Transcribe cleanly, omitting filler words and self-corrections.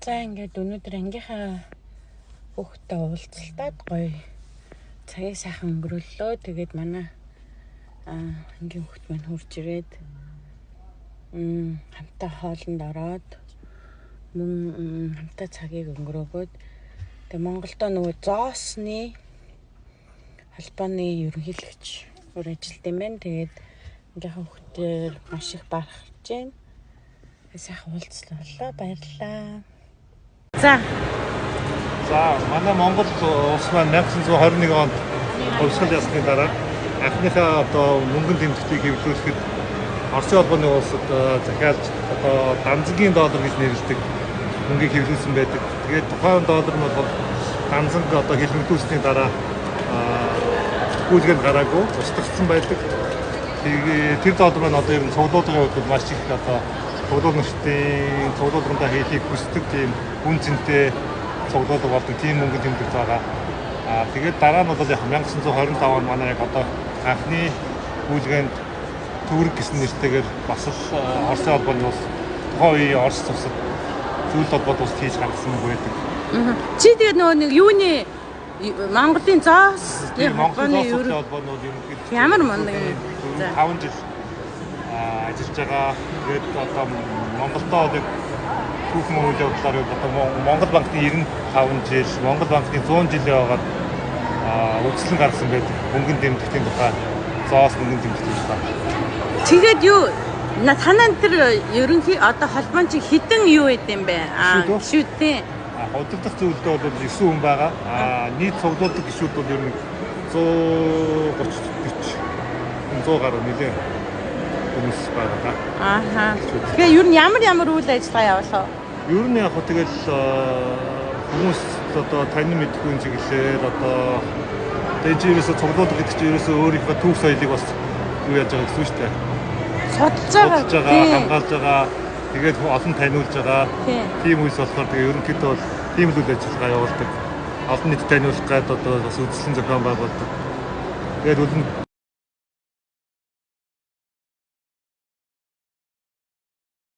За, ингээд өнөөдөр ангийнхаа хүүхдтэй уулзалтаад гоё цагийг сайхан өнгөрөөллөө. Тэгээд манай ангийн хүүхд маань хурж ирээд хамтаа хоолнд ороод мөн хамтаа цагийг өнгөрөөгөөд тэгээ Монголдо нөгөө зоосны холбооны ерөнхийлөгч өөр ажилт юм байна. Тэгээд ангийнхаа хүүхдээр маш их бахархаж байна. Сайхан уулзлаа. Баярлалаа. За. За, манай Монгол улс маань 1921 онд хувьсгал ясны дараа анхныхаа одоо мөнгөн тэмдэгтийг хэвлүүлэхэд Оросын холбооны улсад захиалж одоо данзангийн доллар гэж нэрлэдэг мөнгийг хэвлүүлсэн байдаг. Тэгээд тухайн доллар нь бол данзанг одоо хэлмэгдүүлсний дараа гүйлгээнд гараагүй устгагдсан байдаг. Тэгээд тэр доллар маань одоо ер нь цуглуулгын хувьд бол маш их одоо цуглуулагчдын цуглуулгандаа хийхийг хүсдэг тийм үн цэнтэй цуглуулга болдог тийм мөнгөн тэмдэгт байгаа. Аа, тэгээд дараа нь бол яг 1925 он манай яг одоо анхны гүйлгээнд төгрөг гэсэн нэртэйгээр бас л Оросын холбооны улс тухайн үеийн Орос улсад зүйл холбоот улс хийж гаргасан мөнгө байдаг. Чи тэгээд нөгөө нэг юуны Монголын зоосны холбооны холбооны холбооны бол ерөнхийдөө ямар мундаг юм. 5 жил ажиллаж байгаа. Тэгээд одоо Монголдоо нэг түүхэн үйл явдлаар одоо Монгол банкны 95 жил, Монгол банкны 100 жилийн байгаад үзэсгэлэн гаргасан байдаг. Мөнгөн тэмдэгтийн тухай, зоос мөнгөн тэмдэгтийн тухай. Тэгээд юу танаа тэр ерөнхий одоо холбоон чи хідэн юу байд юм бэ? Аа, гишүүдтэй. Удирдах зүйлдээ бол 9 хүн байгаа. Аа, нийт цуглуулдаг гишүүд бол ер нь 130 40 100 гаруй нэлээ хүмүүс байгаа да. Ааха. Тэгэхээр ер нь ямар ямар үйл ажиллагаа явуулах вэ? Ер нь яг хөө тэгэл хүмүүс одоо танин мэдгүй чиглэлээр одоо дэж ерөөсө цуглуулдаг гэдэг чинь ерөөсө өөрийнхөө түүх соёлыг бас юу яаж байгаа гэсэн үг шүү дээ. Судалж байгаа, хамгаалж байгаа, тэгээд олон таниулж байгаа. Тийм үйл болохоор тэгээ ерөнхийдөө бол тийм л үйл ажиллагаа явуулдаг. Олон нийтэд таниулах гээд одоо бас үзэсгэлэн зохион байгуулдаг. Тэгээд үлэн